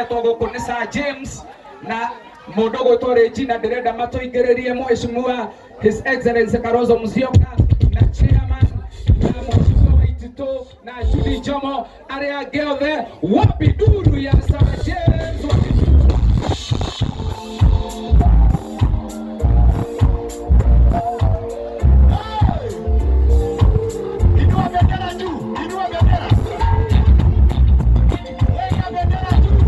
Tũrehetwo gũkũ nĩ Sir James na mũndũ ũgwĩtwo Regina. Ndĩrenda matũingĩrĩrie Mheshimiwa His Excellency Kalonzo Musyoka na chairman na Mheshimiwa Waititũ na Judy Njomo arĩa angĩ othe. Wapi nduru ya Sir James? Inua bendera juu, inua bendera. Weka bendera juu.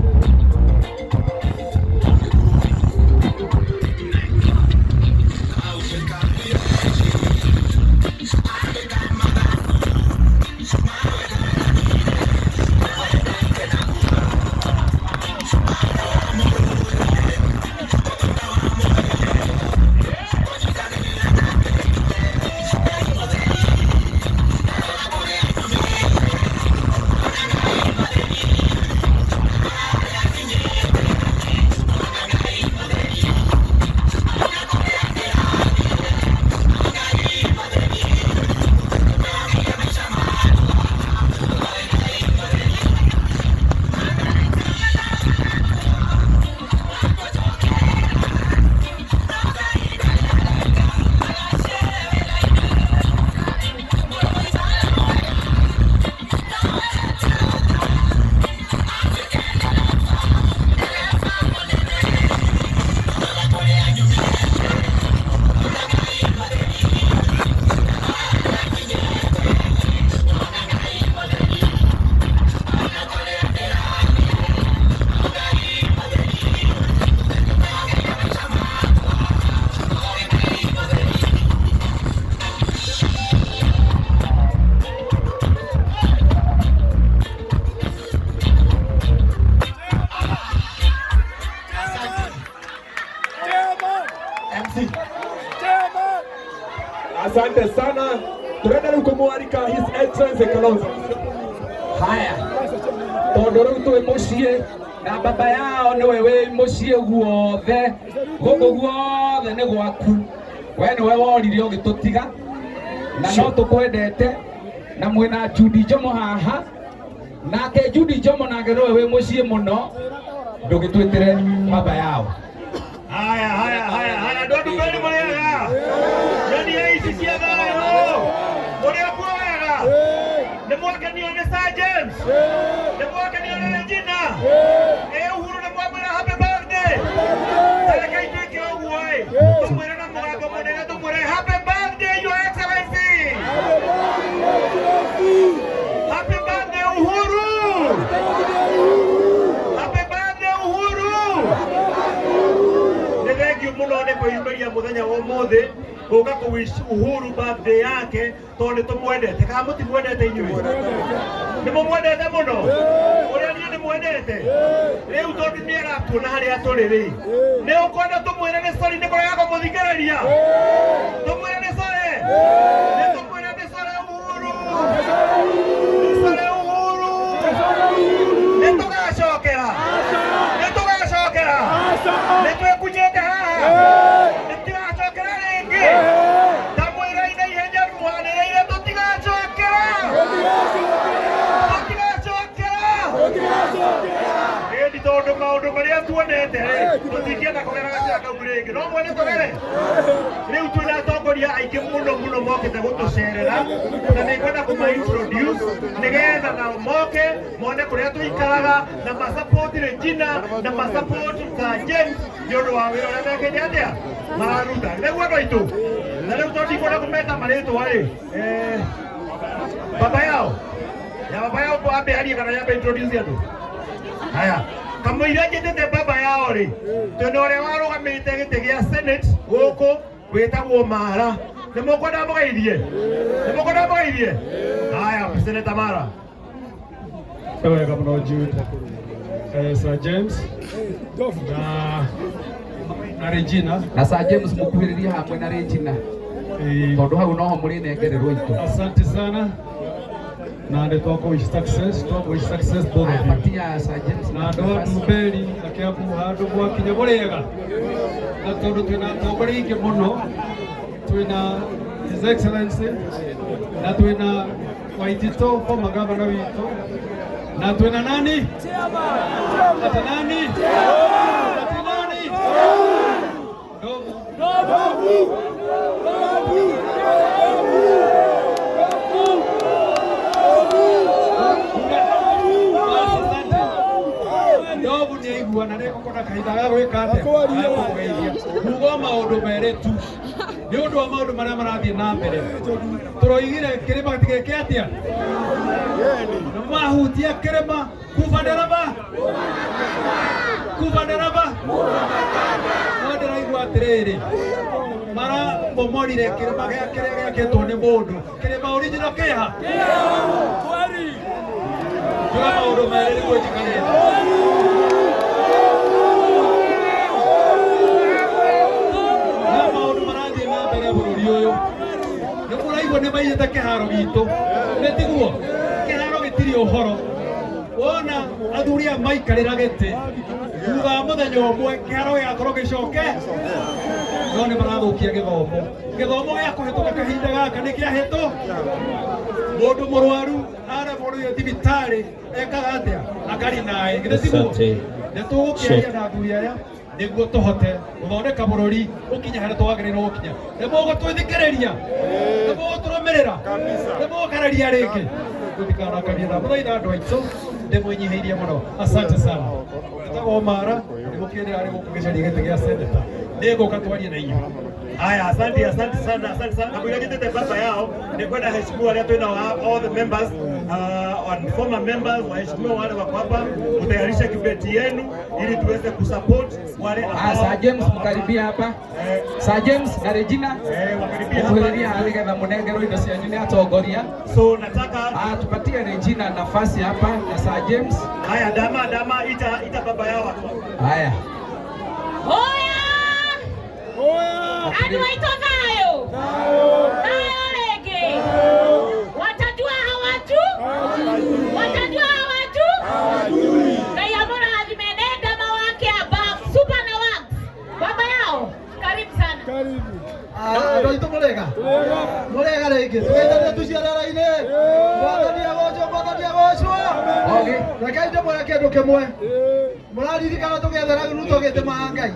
MC. Asante sana. Turenda rĩu kũmwarika His Excellency Kalonzo. Haya, tondũ rĩu twĩ mũciĩ na baba yao nĩwe wĩ mũciĩ guothe, gũkũ guothe nĩ gwaku. We nĩwe worire ũgĩtũtiga na no tũkwendete, na mwĩna Judy Njomo haha, nake Judy Njomo nake nĩwe wĩ mũciĩ mũno, ndũgĩtwĩtĩre baba yao. Haya, haya, haya, haya, andũ a Ndumberi mũrĩega? Nyonia ici cia thayũ. Mũrĩ o kuo wega? Nĩ mwakenio nĩ Sir James? Nĩ mwakenio nĩ Regina? Ĩ Uhuru nĩ mwamwĩra happy birthday? Ta rekei twĩke ũguo ĩ, tũmwĩre na mũgambo mũnene, tũmwĩre happy birthday, Your Excellency. Happy birthday, Uhuru. Happy birthday, Uhuru. Nĩ thengiũ mũno nĩ kwĩyumĩria mũthenya wa ũmũthĩ gũka kũ wish Uhuru birthday yake, tondũ nĩ tũmwendete. Kana mũtimwendete inyuĩ? Nĩ mũmwendete mũno ũrĩa niĩ ndĩmwendete? Rĩu tondũ nĩ aratuona harĩa tũrĩ rĩ, nĩ ũkwenda tũmwĩre nĩ sorry nĩ kũrega kũmũthikĩrĩria? Tũmwĩre nĩ sorry? Nĩ tũmwĩre nĩ sorry, Uhuru, nĩ sorry, Uhuru. Nĩ tũgacokera, nĩ tũgacokera, nĩ twĩkunyĩte haha, nĩ tigacokera rĩngĩ. Ndamwĩra ine ihenya mwanĩrĩire, tũtigacokera, tũtigacokera ĩndi, tondũ maũndũ marĩa tuonete rĩ, tũtingĩenda kũgera gacĩra kau rĩngĩ. No mwene tũgere. Rĩu twĩna atongoria aingĩ mũno mũno mokĩte gũtũcerera, na nĩ ngwenda kũma introduce nĩgetha nao moke mone kũrĩa tũikaraga na masupport Regina na masupport Sir James nĩ ũndũ wa wĩra ũrĩa mekĩte atĩa mararuta nĩguo andũ aitũ. Na rĩu tondũ ndikwenda kũmeta marĩtwa rĩ, baba yao ya baba yao ambe arie kana yambe introduce andũ haya kamũira njĩtĩte baba yao rĩ. Twĩna ũrĩa warũgamĩte gĩtĩ gĩa Senate gũkũ wĩtagwo Mara. Nĩ mũkwenda mũgeithie? Nĩ mũkwenda mũgeithie? Haya, Senator Mara. Wega mũno, Jude. Sir James na Regina. Na Sir James mũkuhĩrĩrie hamwe na Regina, tondũ hau noho mũrĩnengererwo itũ. Asante sana na nĩ twakũ wish success, twakũ wish success both of you. Patia Sir James. Na andũ a Ndumberi na Kiambu handũ mwakinya mũrĩega, na tondũ twĩna atongoria aingĩ mũno, twĩna His Excellency na twĩna Waititũ, former governor witũ. Na twina nani? Ati nani? Ati nani? Ndovu. Ndovu nĩ aigua na nĩngũkorwo na kahinda ga gwĩka atĩa? Ga kũmũgeithia. Kuga o maũndũ merĩ tu nĩ ũndũ wa maũndũ marĩa marathiĩ na mbere. Tũroigire kĩrĩma gĩtigeke atĩa? Nĩ mahutia kĩrĩma kuba ndereba kuba ndereba no ndĩraigua atĩrĩrĩ maramomorire kĩrĩma gĩa kĩrĩa gĩakĩtwo nĩ mũndũ kĩrĩma original kĩha njuga maũndũ merĩ nĩguo njikarĩte. Na maũndũ marathiĩ na mbere bũrũri ũyũ nĩ mũraigua nĩ maiyĩte kĩharo gitũ nĩ tiguo kĩharo gĩtirĩ ũhoro wona athuri aya maikarĩra gĩtĩ thutha wa mũthenya ũmwe kĩharo gĩgakorwo gĩcoke no nĩ marathũkia gĩthomo gĩthomo gĩa kũhĩtũka kahinda gaka nĩ kĩahĩtũ mũndũ mũrwaru aremwo nĩ thibitarĩ ekaga atĩa akarinaĩ githĩ tiguo Asante. nĩ tũgũkĩaria na athuri aya nĩguo tũhote gũthondeka bũrũri ũkinye harĩa twagĩrĩirwo gũkinya nĩ mũgũtwĩthikĩrĩria nĩ mũgũtũrũmĩrĩra nĩ mũgũkararia rĩngĩ tũtikarakarie na mũthaitha andũ aitũ ndĩmwĩnyihĩirie mũno asante sana etagwo Mara nĩ mũkĩrĩ arĩ gũkũ gĩcaria gĩtĩ gĩa seneta nĩngũka twarie na inyuĩ. Haya, asante, asante sana, asante sana. Kabla nitete baba yao, ni kwenda heshimiwa leo tuna all the members and former members waheshimiwa wale wako hapa, mtayarishe kibeti yenu ili tuweze kusupport wale Ah, Sir James mkaribia hapa. Sir James na Regina wakaribia hapa. kuhĩrĩria haha nĩgetha mũnengerwo indo cianyu nĩ atongoria. So nataka Ah, tupatie Regina nafasi hapa na Sir James. Haya, dama dama, ita ita baba yao watu. Haya. Oya! Andũ aitũ thayũ! Thayũ rĩngĩ! Watajua hawaju? Watajua hawaju? Ngai amũrathime nĩ ndama wa Kĩamba, Super na Wax. Baba yao, karibu sana. Andå aitå må rega må rega rä ngä tå geithanie tuciarara-inä mwathani agocwo mwathani agocwo rekei ndä mwä re kä ndå kä mwe må raririkana tå gethera Ruto gä tä ma Ngai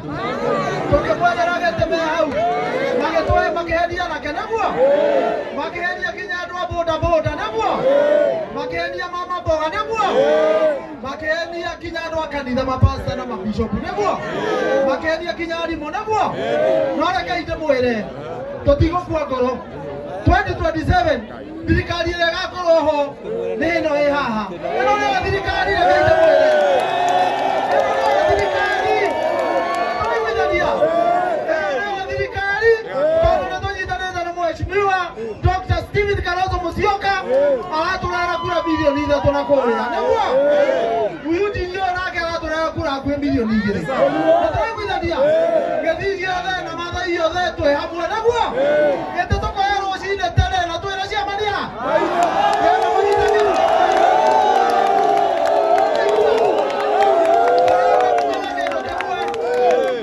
tå kä mwethera gä tä me hau magätwe makä nake näguo makä nginya andå a boda boda näguo makä mama mboga näguo makä nginya andå a kanitha mapasta na mabishopu näguo makä nginya arimå näguo no rekei ndä mwä re tũtigũkua ngoro 2027 thirikari ĩrĩa ĩgakorwo ho nĩ ĩno ĩ haha ĩno nĩyo thirikari rekei ndĩmwĩre ĩno nĩyo thirikari tũiguithania ĩno nĩyo thirikari tondũ nĩ tũnyitanĩte na mheshimiwa Dr. Stephen Kalonzo Musyoka aratũrehera kura bilioni ithatũ na kũrĩa nĩguo Eugene nake aratũrehera kura hakuhĩ milioni igĩrĩ nĩ tũraiguithania gĩthii gĩothe na mathai yothe twĩ hamwe nĩguo gĩtĩ tũkoya rũcinĩ tene na twĩna ciamania kĩenda mũnyite kĩndũ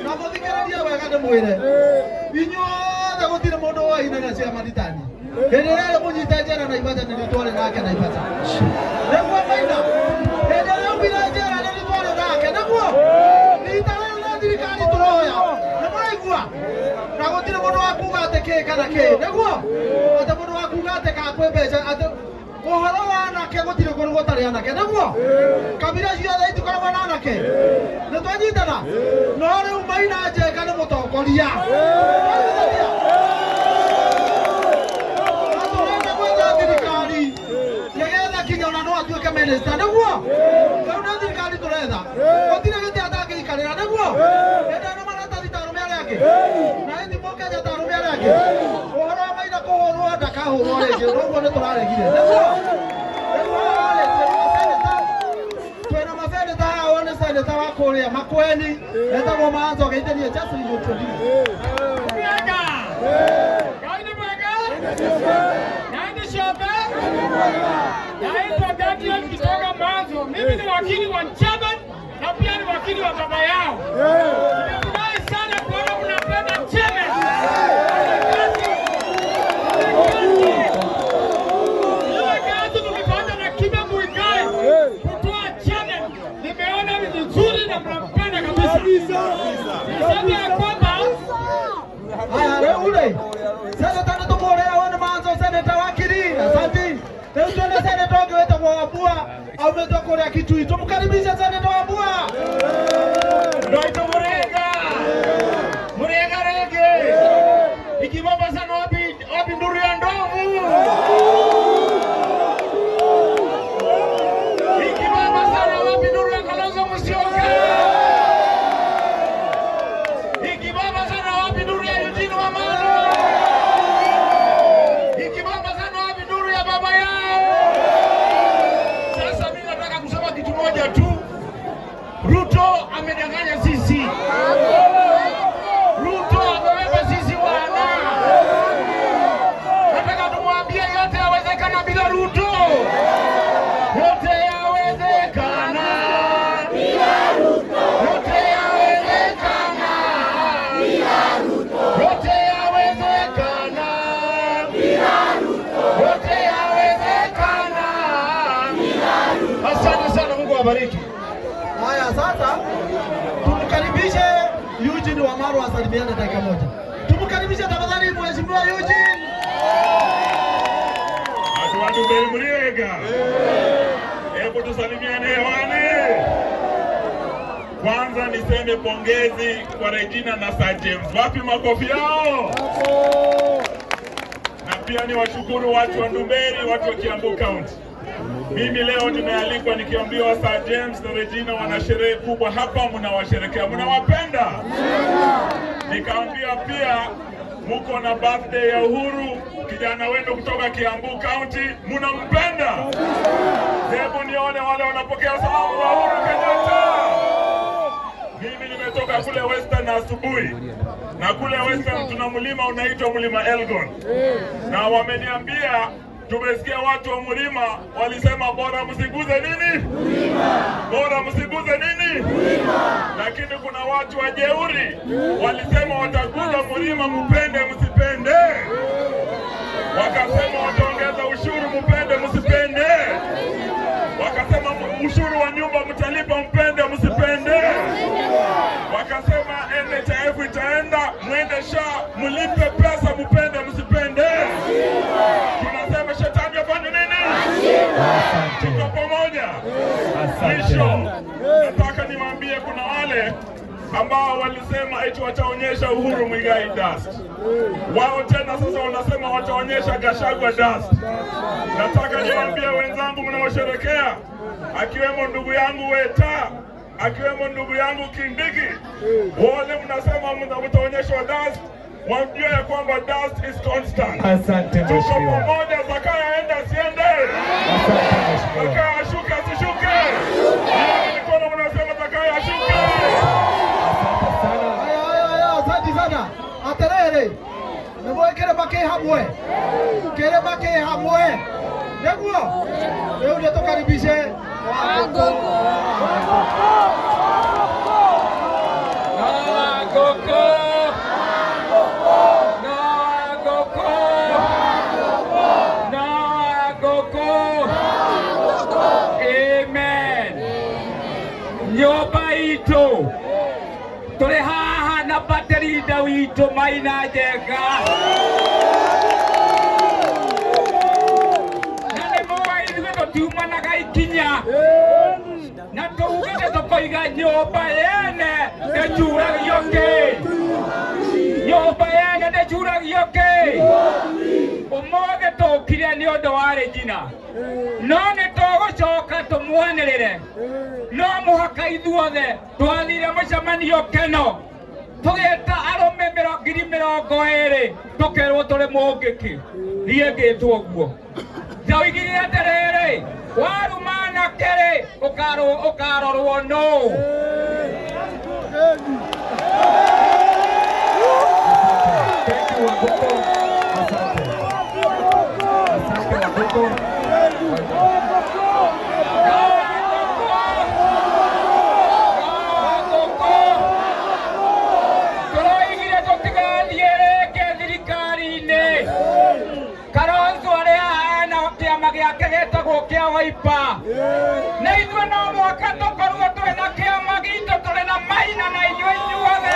na mũthikĩrĩrie wega ndĩmwĩre inyuothe gũtirĩ mũndũ woine na ciamanitani hĩndĩ ĩrĩa arĩ mũnyite njera Naivasha nĩrĩo twarĩ nake Naivasha nĩguo Maina hĩndĩ ĩrĩa aumire njera nĩrĩo twarĩ nake nĩguo rita rĩrĩ na thirikari tũroya nĩ mũraigua na gũtirĩ mũndũ wa kuga atĩ kĩ kana kĩ nĩguo atĩ mũndũ wa kuga atĩ ka kwĩ mbeca atĩ ũhoro wa anake gũtirĩ kũndũ gũtarĩ anake nĩguo kabira ciothe itikoragwo na anake nĩ twanyitana no rĩu Maina Njenga nĩ mũtongoria na tũrenda gwetha thirikari nĩgetha kinya ona no atuĩke minister nĩguo rĩu nĩ thirikari tũretha gũtirĩ gĩtĩ atangĩikarĩra nĩguo ĩndĩ ĩno maratathi ta arũme arĩa angĩ na ĩthi mũkenya ta arũme arĩa angĩ ũhoro wa Maina kũhũrwo ndakahũrwo rĩngĩ ũguo nĩ tũraregire nĩguo rĩu haha rĩ twĩna maseneta haha ũyũ nĩ seneta wa kũrĩa Makueni etagwo Maanzo geithanie just introduce. Mwega! Ngai nĩ mwega? Ngai nĩ ciothe? Naitwa Daniel Kitoga Maanzo. Mimi ni wakili wa chairman na pia ni wakili wa baba yao. Nimefurahi sana kuona mnapenda chairman. Ile kazi tulifanya na Kibe Muigai kutoa Seneta nĩ tũmũrĩra ũyũ nĩ Manzo seneta wa Kiri. Asanti. Rĩu twĩna seneta ũngĩ wĩtagwo Wambua aumĩte kũrĩa Kitui. Tũmkaribishe seneta Wambua. Ndoito Murega. Murega rege. Ikibaba sana wapi wapi nduru ya ndovu. Ikibaba sana wapi nduru ya Kalonzo Musyoka. Ikibaba sana wapi nduru ya Eugene Wamalwa. Ikibaba sana wapi nduru ya baba yao. Sasa mimi nataka kusema kitu moja tu. Ruto amedanganya sisi. Ruto amebeba sisi wana. Nataka tumwambie yote yawezekana bila Ruto. Yote yawezekana bila Ruto. Yote yawezekana bila Ruto. Yote yawezekana bila Ruto. Yote yawezekana bila Ruto. Asante sana, Mungu awabariki. Haya, sasa tumkaribishe Eugene Wamalwa asalimiane dakika moja. Tumkaribishe tafadhali Mheshimiwa Eugene. Watu wa Ndumberi mliega, hebu tusalimiane hewani. Kwanza niseme pongezi kwa Regina na Sir James, wapi makofi yao? Na pia niwashukuru watu wa Ndumberi, watu wa Kiambu County. Mimi leo nimealikwa nikiambiwa Sir James na Regina wana sherehe kubwa hapa, mnawasherekea, mnawapenda. Nikaambiwa pia muko na birthday ya Uhuru, kijana wenu kutoka Kiambu County, mnampenda. Hebu nione wale wanapokea salamu wa Uhuru Kenyatta. Mimi nimetoka kule Western asubuhi, na kule Western tuna mlima unaitwa mlima Elgon, na wameniambia tumesikia watu wa mlima walisema bora msiguze nini, bora msiguze nini, lakini kuna watu wajeuri walisema wataguza mlima, mupende msipende. Wakasema wataongeza ushuru, mupende msipende. Wakasema ushuru wa nyumba mtalipa, mpende msipende. Wakasema NHIF itaenda, mwende SHA mlipe pesa, mupende msipende. Tunasema shetani afanye nini? Tuko pamoja. Mwisho, nataka niwaambie kuna wale ambao walisema eti wataonyesha Uhuru Muigai dust. Wao tena sasa wanasema wataonyesha Gachagua dust. Nataka niwaambie wenzangu mnaosherekea, akiwemo ndugu yangu Weta, akiwemo ndugu yangu Kindiki, wale mnasema mtaonyeshwa dust, wajue ya kwamba dust is constant. Asante Tuko mheshimiwa. pamoja, Zakayo aende asiende, Asante mheshimiwa. Zakayo ashuke asishuke. Nione mikono mnasema Zakayo ashuke. Asante sana. Haya, haya, haya, asante sana. Aterere. Nĩmũĩ kĩrĩma kĩ hamwe. Kĩrĩma kĩ hamwe. Nĩguo. Rĩu nĩ tũkaribishe Wangũkũ. Wangũkũ. Wangũkũ. Wangũkũ. Amen. Nyũmba itũ tũrĩ haha na batĩrinda witũ Maina Njenga na nĩ mũĩ ithuĩ tũtiumanaga ikinya na tũugĩte tũkoiga nyũmba yene ndĩcuragio kĩ nyũmba yene ndĩcuragio kĩ ũmũthĩ tũkire nĩ ũndũ wa Regina no nĩ tũgũcoka tũmwanĩrĩre no mũhaka ithuothe twathire mũcemanio keno tũgĩta arũme 20,000 tũkerwo tũrĩ mũngĩki niĩ ngĩtwo ũguo ndoigire atĩrĩrĩ waruma anake-rĩ ũkarorwo nũ. Thank you Wangũkũ. Asante. Asante Wangũkũ. Tũroigire tũtigathiĩ rĩngĩ thirikari-inĩ. Kalonzo arĩa ena kĩama gĩake gĩtagwo kĩa Wiper. Na ithuĩ no mũhaka tũkorwo tũrĩ na kĩama gitũ tũrĩ na Maina na inyuĩ inyuothe.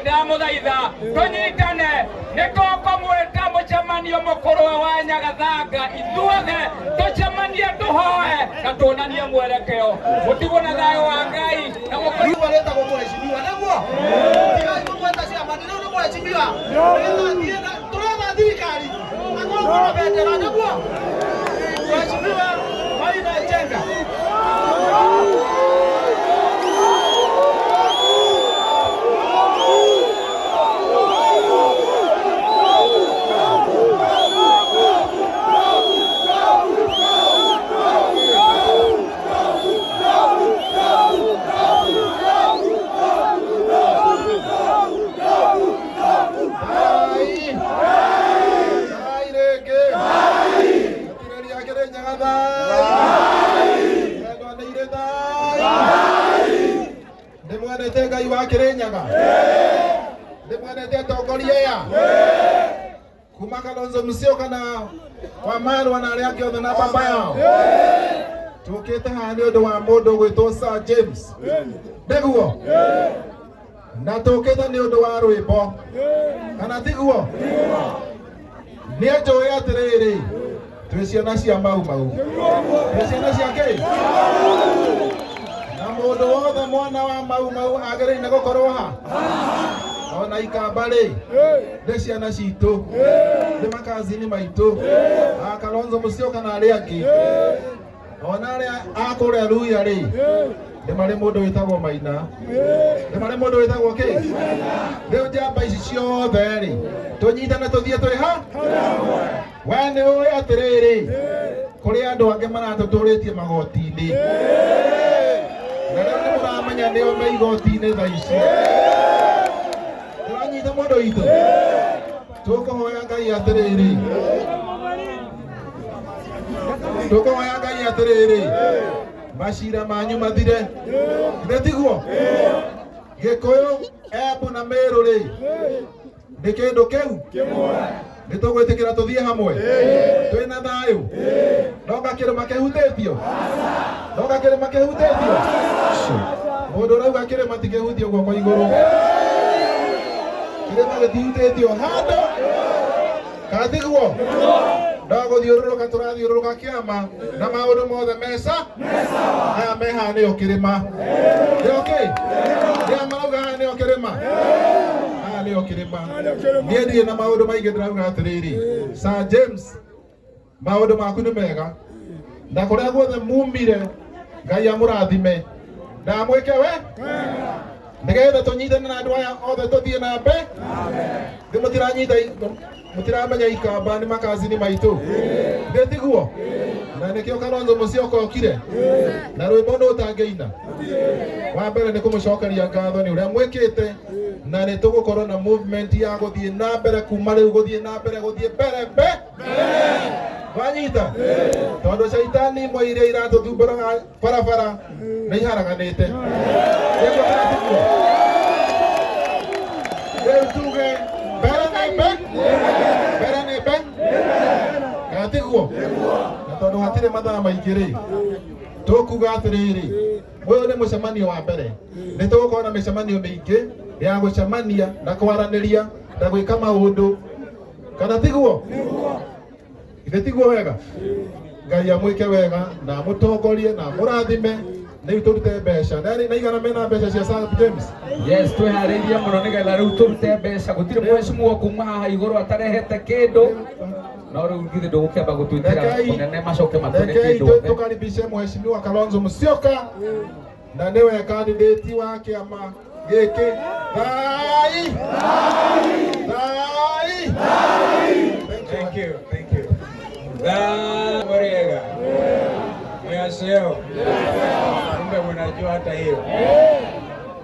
Ndamuthaitha tunyitane nitukumwita mucemanio mukurwe wa Nyagathanga ithuothe tucemanie tuhoe na tuonanie mwerekeo mutigwo na thayo wa Ngai na mukorwo aretagwo mheshimiwa niguo tigai kumweta ciama riu ni mheshimiwa turetha thirikari akorwo na bendera niguo mheshimiwa Maina Njenga. Ndimwendete Ngai wa Kirinyaga, ndimwendete atongoria aya kuma Kalonzo Musyoka na Wamalwa na aria angi othe na baba yao. Tukite haha ni undu wa mundu gwitwo Sir James niguo, na tukite ni undu wa rwimbo kana tiguo? Ni njui atiriri, twi ciana cia Mau Mau, twi ciana cia ki? Na mundu wothe mwana wa Mau Mau agiriire gukorwo ha ona ikamba ri ndi ciana citu, ndi makazini maitu a Kalonzo Musyoka na aria angi ona aria a kuria Ruya ri ndi mari mundu witagwo Maina, ndi mari mundu witagwo ki? Riu njamba ici ciothe ri tunyitane tuthie twi ha. We ni ui atiriri, kuri andu angi maratuturitie magoti-ini na riu ni muramenya nio me igoti-ini thaa ici. Turanyita mundu witũ, tukuhoya Ngai atiriri, tukuhoya Ngai atiriri, macira manyu mathire, nĩ tiguo? Gikuyu, Embu na Meru ri nĩ kĩndũ kĩu nĩ tũgwĩtĩkĩra tũthiĩ hamwe twĩna thayũ, no kĩrĩma kĩhutĩtio, no kĩrĩma kĩhutĩtio. Mũndũ ũrauga kĩrĩma ti kĩhutie guoko igũrũ, kĩrĩma gĩtihutĩtio handũ kana tiguo? No gũthiũrũrũka tũrathiũrũrũka kĩama na maũndũ mothe mesa aya me haha nĩo kĩrĩma. Nĩo kĩ? Nĩa marauga haha nĩo kĩrĩma? Haha nĩo kĩrĩma. Niĩ ndirĩ na maũndũ maingĩ, ndĩrauga atĩrĩrĩ, Sir James, maũndũ maku nĩ mega na kũrĩa guothe mumire Ngai amũrathime na amwĩke we nĩgetha tũnyitane na andũ aya othe tũthiĩ na mbere. Thĩ mũtiranyita, mũtiramenya ikamba nĩ makazini maitũ, nĩ tiguo? Na nĩkĩo Kalonzo Musyoka okire na rwĩmbo nũ ũtangĩina. Wa mbere nĩ kũmũcokeria ngatho nĩ ũrĩa mwĩkĩte, na nĩ tũgũkorwo na movement ya gũthiĩ na mbere kuma rĩu gũthiĩ na mbere gũthiĩ mbere mbere. Wanyita? Tondũ caitani imwe iria iratũthumbũraga barabara nĩ iharaganĩte. Nĩguo kana tiguo? Rĩu tuge mbere nĩ mbere, mbere nĩ mbere, kana tiguo? Na tondũ hatirĩ mathaa maingĩ rĩ, tũkuga atĩrĩrĩ, ũyũ nĩ mũcemanio wa mbere. Nĩ tũgũkorwo na mĩcemanio mĩingĩ ya gũcemania na kwaranĩria na gwĩka maũndũ, kana tiguo? Ithe tiguo wega? Ngai amwĩke wega na amũtongorie na amũrathime. Rĩu tũrute mbeca na igana mena mbeca cia Sir James. Yes, twĩharĩirie mũno nĩgetha rĩu tũrute mbeca. Gũtirĩ mheshimiwa kuma haha igũrũ atarehete kĩndũ, no rĩu githĩ ndũgũkĩamba gũtwĩtĩra mũnene macoke matwĩre kĩndũ. Rekei tũkaribishe mheshimiwa Kalonzo Musyoka na nĩwe candidate wa kĩama gĩkĩ. Thai! Thai! Thank you, thank you. Murega. Mwaseo. Kumbe mnajua hata hiyo.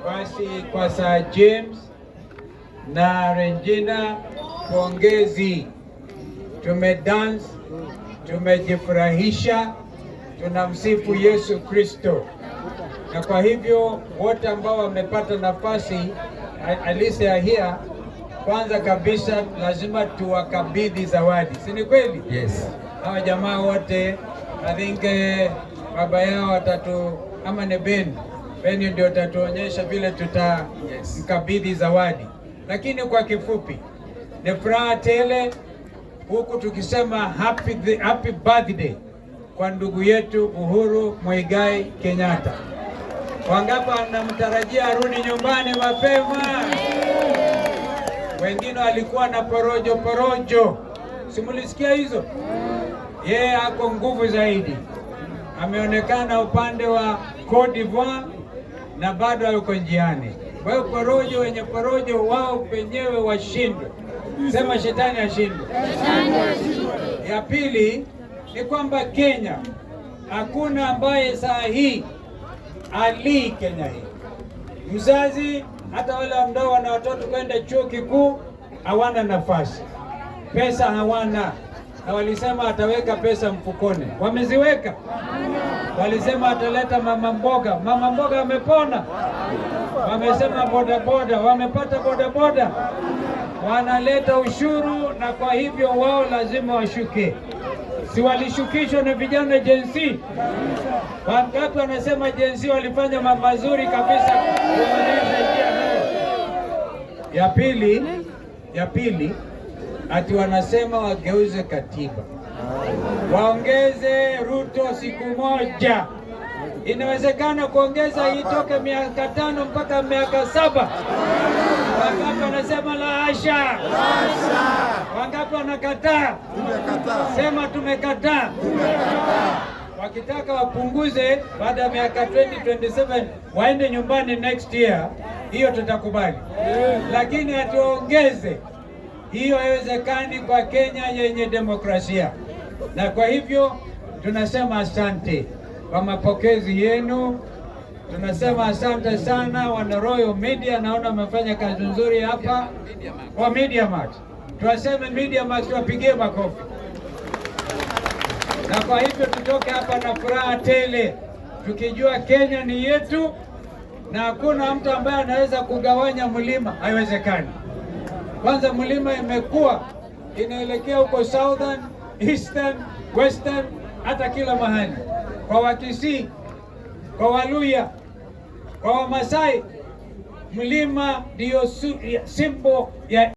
Basi kwa Sir James na Regina, pongezi. Tumedance, tumejifurahisha, tunamsifu Yesu Kristo. Na kwa hivyo wote ambao wamepata nafasi at least they are here, kwanza kabisa lazima tuwakabidhi zawadi, si ni kweli? Yes. Hawa jamaa wote I think baba yao watatu ama ni Ben Beni ndio tatuonyesha vile tutamkabidhi zawadi, lakini kwa kifupi ni furaha tele huku tukisema happy birthday kwa ndugu yetu Uhuru Muigai Kenyatta. Wangapi wanamtarajia arudi nyumbani mapema? Wengine walikuwa na porojo porojo, simulisikia hizo? Yeye ako nguvu zaidi, ameonekana upande wa Cote d'Ivoire na bado yuko njiani. Kwa hiyo porojo, wenye porojo wao wenyewe washindwe. Sema shetani ashindwe. Ya pili ni kwamba Kenya hakuna ambaye saa hii alii Kenya hii. Mzazi hata wale ambao wana watoto kwenda chuo kikuu hawana nafasi, pesa hawana, na walisema ataweka pesa mfukoni, wameziweka. Walisema ataleta mama mboga, mama mboga amepona. Wamesema bodaboda, wamepata bodaboda. Wanaleta ushuru, na kwa hivyo wao lazima washuke. Si walishukishwa na vijana Gen Z? Wangapi wanasema Gen Z walifanya mambo mazuri kabisa kuonyesha njia hao? Ya pili ati wanasema wageuze katiba, waongeze Ruto siku moja. Inawezekana kuongeza itoke miaka 5 mpaka miaka 7. Wangapi wanasema la hasha? Wangapi wanakataa? Sema tumekataa. Wakitaka wapunguze baada ya miaka 2027 waende nyumbani next year, hiyo tutakubali, lakini atuongeze hiyo haiwezekani kwa Kenya yenye demokrasia. Na kwa hivyo tunasema asante kwa mapokezi yenu, tunasema asante sana wana Royal Media, naona wamefanya kazi nzuri hapa kwa Media Max. Tuwaseme Media Max, tuwapigie makofi. Na kwa hivyo tutoke hapa na furaha tele, tukijua Kenya ni yetu na hakuna mtu ambaye anaweza kugawanya mlima, haiwezekani. Kwanza mlima imekuwa inaelekea huko southern, eastern, western, hata kila mahali, kwa Wakisii, kwa Waluya, kwa Wamasai, mlima ndiyo symbol ya